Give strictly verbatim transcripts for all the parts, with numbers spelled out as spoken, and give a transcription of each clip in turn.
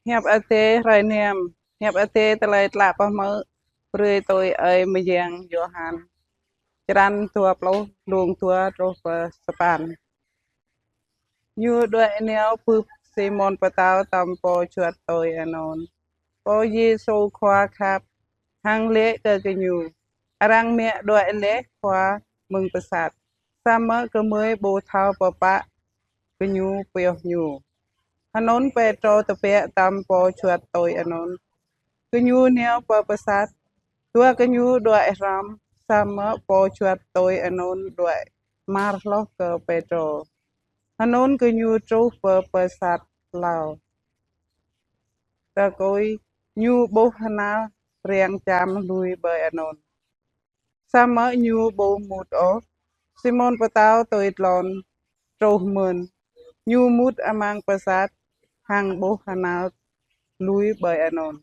Hiăp Adai hrơi năm. Hiăp Adai tơlơi tlă pơhmư̆ brơi tui ơi mơyang Yôhan. Črăn dua pluh, lung dua truh pơ sapăn. Ñu đuaĭ nao bưp Simôn Pơtâo tơm pô juăt tui anŭn. Pô Yêsu Khua khăp, hăng laĭ kơ gơñu: Arăng mă đuaĭ laih Khua mơ̆ng pơsat, samơ̆ gơmơi ƀu thâo pơpă gơñu pioh Ñu. Anŭn Pêtrô tơbiă tơm pô juăt tui anŭn. Gơñu nao pơ pơsat, dua gơñu đuaĭ hrŏm, samơ̆ pô juăt tui anŭn đuaĭ mar hloh kơ Pêtrô. Anŭn gơñu truh pơ pơsat hlâo. Tơkui ñu ƀuh hơnăl răng čăm lui ƀơi anŭn. Samơ̆ ñu ƀu mŭt ôh. Simôn Pơtâo tui tlôn truh mơ̆n. Ñu mŭt amăng pơsat hăng ƀuh hơnăl lui ƀơi anŭn.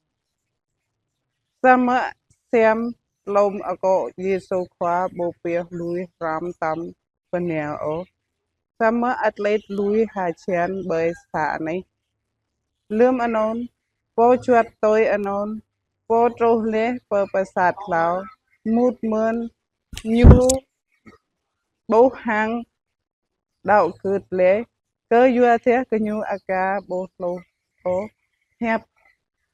Samơ̆ siam lŏm akŏ Yêsu Khua ƀu pioh lui hrŏm tơm pơnao ôh. Samơ̆ ăt lĕt lui hơjăn ƀơi sa anih. Lơm anŭn, pô juăt tui anŭn, pô truh laih pơ pơsat hlâo, mŭt mơ̆n. Ñu ƀuh hăng đaŏ gưt laih, kơyua dah gơñu aka ƀu hluh ôh hiăp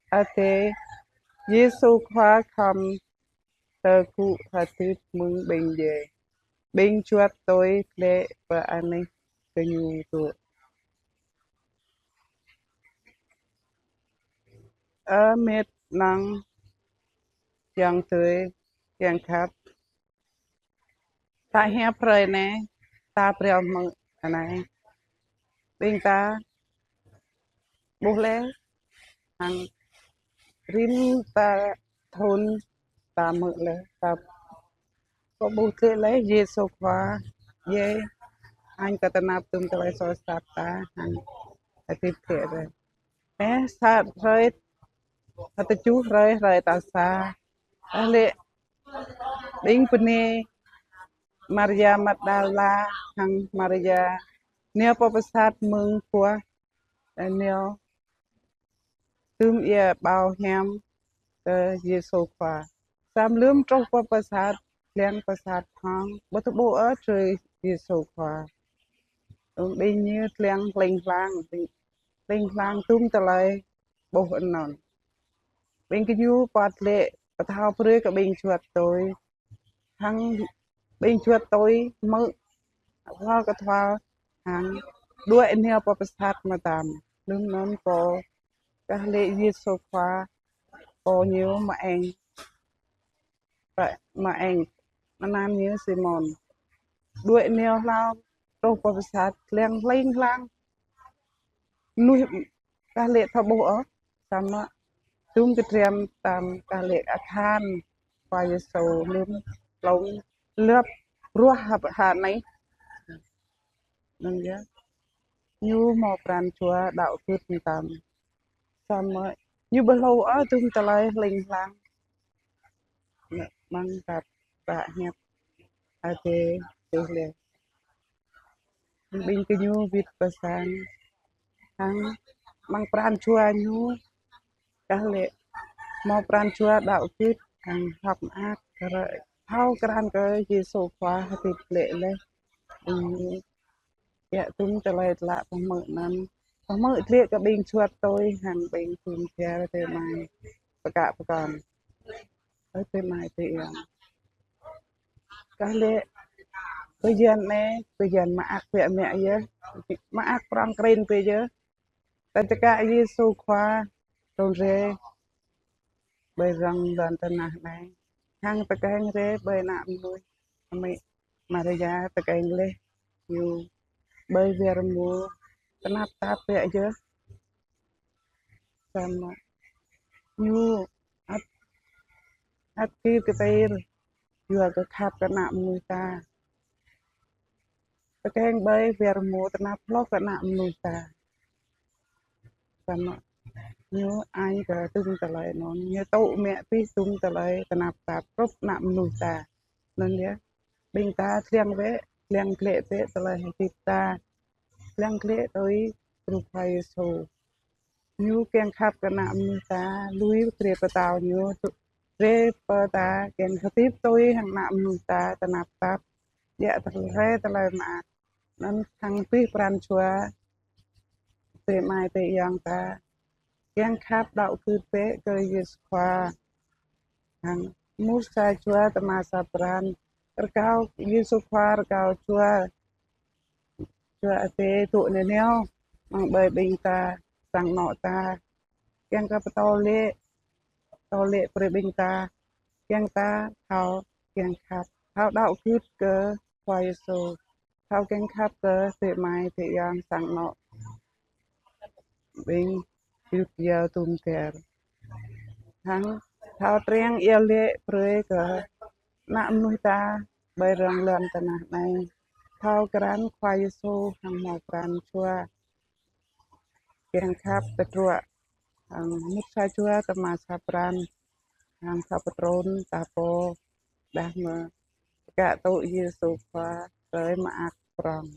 Adai. Yêsu Khua khŏm tơgŭ hơdip mơ̆ng ƀing djai. Ƀing juăt tui laĭ pơ anih gơñu dŏ: Ơ met nang yang tui yang khăp. Ta hiăp hrơi anai, ta phrâo hmư̆ anai. Ƀing ta ƀuh laih hăng rĭm ta thŭn ta hmư̆ laih, ta kơ ƀuh laih Yêsu Khua, djai hăng kơ tơnap tŭm tơlơi soh sat ta hăng hơdip glaĭ. Ơ, sa hrơi, hơtơčuh hrơi, hrơi tal sa. Ơ, laĭ ƀing bơnai Maria Magdala hăng Maria nao pơ pơsat mơ̆ng kuah, ơ, nao tŭm ia ƀâo hiam kơ Yêsu Khua. Samơ̆ lơm truh pơ pơsat, lăng pơsat hăng ƀu tơƀuh ôh drơi Yêsu Khua. Ƀing ñu lăng hling hlang, hling hlang tŭm tơlơi ƀuh anŭn. Ƀing gơñu pơt laĭ pơthâo brơi kơ ƀing juăt tui. Hăng ƀing juăt tui hmư̆, hloh kơ thâo hăng đuaĭ nao pơ pơsat mơtam. Lơm anŭn pô kah laĭ Yêsu Khua, pô ñu mơeng, pô mơeng, anăn ñu Simôn. Đuaĭ nao hlâo truh pơ pơsat, lăng hling hlang. Mơnuih kah laĭ thâo ƀuh ôh, samơ̆ tŭm kơtriam tơm kah laĭ akhan Khua Yêsu lơm lŏm lăp ruah hă, hă anai. Anŭn yơh. Ñu hmâo pran jua đaŏ gưt mơtam. Samơ̆ ñu ƀu hluh ôh tŭm tơlơi hling hlang. Mơ̆ng kăp ƀă hiăp Adai tih leh. Ƀing gơñu wĭt pơ sang hăng mơ̆ng pran jua ñu kah laĭ hmâo pran jua đaŏ gưt hăng hơ̆k mơak kơ rơi thâo krăn kơ Yêsu Khua hơdip glaĭ laih. Ƀing ñu djă tŭm tơlơi tlă pơhmư̆ anŭn. Pơhmư̆ glaĭ kơ ƀing juăt tui hăng ƀing phung djai tơmai pơkă pơkŏn. Ơ tơmai tơyang. Kah laĭ bơyan anai, bơyan mơak biă mă yơh. Mơak prŏng krin biă yơh. Ta čơkă Yêsu Khua trŭn rai ƀơi rŏng lŏn tơnah anai. Hăng tơkeng rai ƀơi ană mơnuih. Amĭ Maria tơkeng laih ñu ƀơi war rơmô tơnap tap biă yơh. Samơ̆ ñu ăt, ăt kir kơtir yua kơ khăp kơ ană mơnuih ta. Tơkeng ƀơi war rơmô tơnap hloh kơ ană mơnuih ta. Samơ̆ ñu añ kơ tŭm tơlơi anŭn, ñu tŭ mă abih tŭm tơlơi tơnap tap hrup ană mơnuih ta. Anŭn yơh, ƀing ta lăng bĕ, lăng glaĭ bĕ tơlơi hơdip ta, lăng glaĭ tui Khua Yêsu. Ñu kiăng khăp kơ ană mơnuih ta, lui brơi pơtao ñu, brơi pơ ta kiăng hơdip tui hăng ană mơnuih ta tơnap tap, djă tơlơi tơlơi mơak. Anŭn hăng pih pran jua adơi amai adơi ayŏng ta kiăng khăp đaŏ gưt bĕ kơ Yêsu Khua. Hăng mŭt sa jua tơma sa pran, rơkâo Yêsu Khua rơkâo jua, jua Adai dŏ nanao amăng ƀơi ƀing ta, sang anŏ ta, kiăng kơ pơtô lĕ, pơtô lĕ brơi ƀing ta, kiăng ta thâo kiăng khăp, thâo đaŏ gưt kơ Khua Yêsu, thâo kiăng khăp kơ adơi amai adơi ayŏng sang anŏ ƀing gơyut gơyâo tŭm tơr. Hăng thâo triăng iâu laĭ brơi kơ ană mơnuih ta ƀơi rŏng lŏn tơnah anai, thâo krăn Khua Yêsu hăng hmâo pran jua kiăng khăp tơdruă. Hăng mŭt sa jua tơma sa pran, hăng sa pơtrun ta pô, dah mơ̆ kơ tŭ Yêsu Khua hrơi mơak prŏng.